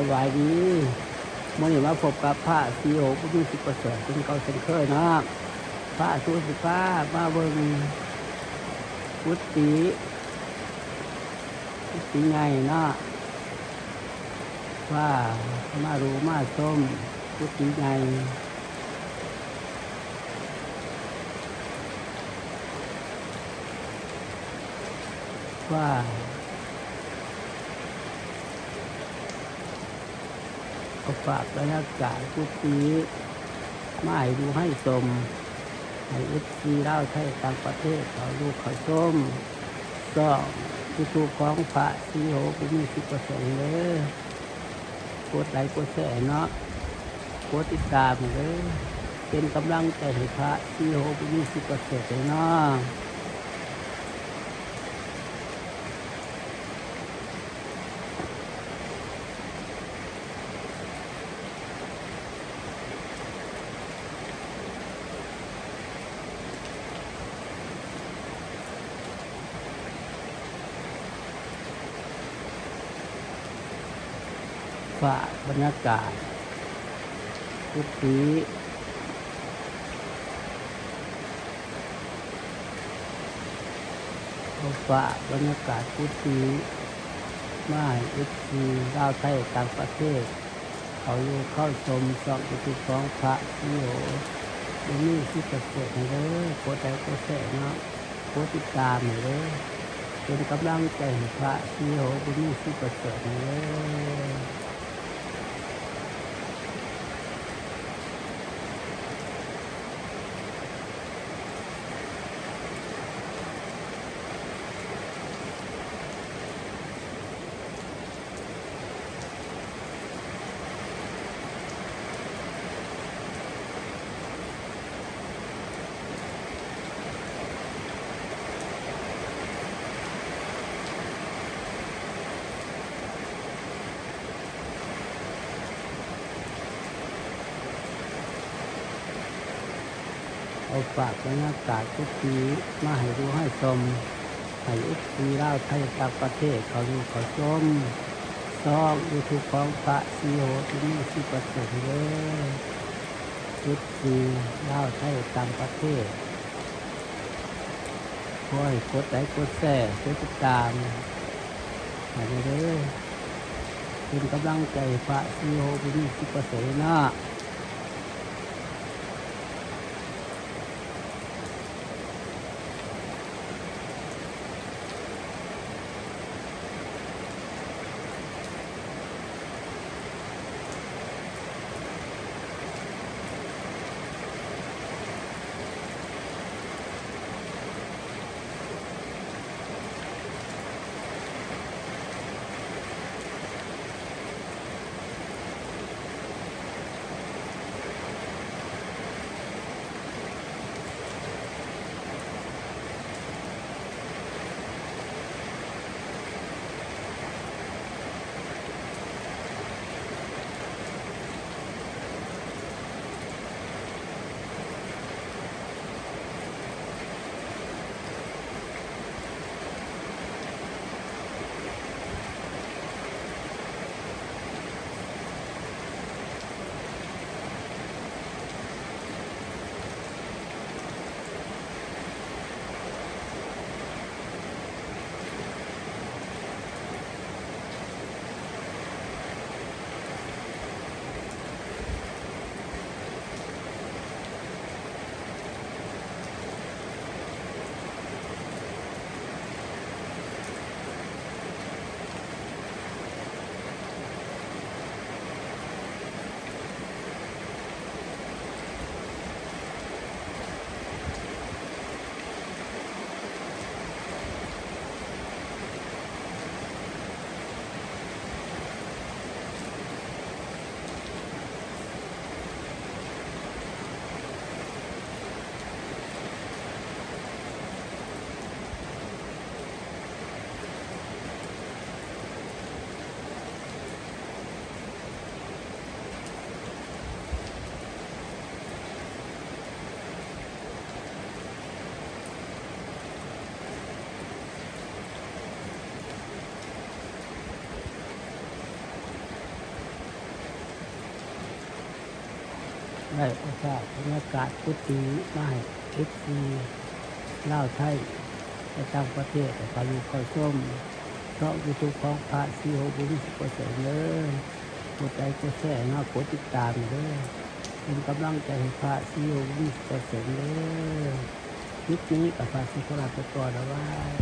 ສະບາຍດີ ມື້ນີ້ມາພົບກັບພະສີໂຫ ບຸນມີ ສິປະເສີດ ເຊັ່ນເກົ່າເຊັ່ນເຄີຍເນາະ. ພະ ສຸສິພາ ມາເບິ່ງກຸຕິ ກຸຕິໃຫຍ່ເນາະ. ພາມາດູມາຊົມກຸຕິໃຫຍ່. ພາ ກໍຝາກບັນຍາກາດກຸຕິມາໃຫ້ດູໃຫ້ຊົມ ໃຫ້ເອັຟຊີລາວໄທຕ່າງປະເທດເຂົ້າຢູ່ເຂົ້າຊົມຊ່ອງຢູທູບຂອງພະສີໂຫ ບຸນມີ ສິປະເສີດເດີ. ກົດໄລກົດແຊເນາະ ກົດຕິດຕາມເດີ ເປັນກຳລັງໃຈໃຫ້ພະສີໂຫ ບຸນມີ ສິປະເສີດເດີເນາະ. ຝາກບັນຍາກາດກຸຕິ ກໍຝາກບັນຍາກາດກຸຕິມາໃຫ້ເອັຟຊີລາວໄທຕ່າງປະເທດ ເຂົ້າຢູ່ເຂົ້າຊົມຊ່ອງຢູທູບຂອງພະສີໂຫ ບຸນມີ ສິປະເສີດເດີ. ກົດໄລກົດແຊເນາະ ກົດຕິດຕາມໃຫ້ເດີ ເປັນກຳລັງໃຈໃຫ້ພະສີໂຫ ບຸນມີ ສິປະເສີດເດີ. ເອົາຝາກບັນຍາກາດກຸຕິມາໃຫ້ດູໃຫ້ຊົມ ໃຫ້ເອັຟຊີລາວໄທຕ່າງປະເທດເຂົ້າຢູ່ເຂົ້າຊົມຊ່ອງຢູທູບຂອງພະສີໂຫ ບຸນມີ ສິປະເສີດເດີ. ເອັຟຊີລາວໄທຕ່າງປະເທດ ຂໍໃຫ້ກົດໄລກົດແຊ ກົດຕິດຕາມໃຫ້ເດີ ເປັນກຳລັງໃຈພະສີໂຫ ບຸນມີ ສິປະເສີດເນາະ. ຂໍ ໄດ້ເອົາພາບບັນຍາກາດກຸຕິມາໃຫ້ເອັຟຊີລາວໄທ ແລະ ຕ່າງປະເທດ ໄດ້ເຂົ້າຢູ່ເຂົ້າຊົມຊ່ອງຢູທູບຂອງພະສີໂຮບຸນ ສຸກປະເສີມເດີ. ກົດໄລກ໌ ກົດແຊ ແລະ ກົດຕິດຕາມເດີ ເປັນກຳລັງໃຈໃຫ້ພະສີໂຮບຸນ ສຸກປະເສີມເດີ. ຄລິບນີ້ກໍພາສີໂຄລາດໄປກ່ອນ ບາຍບາຍ.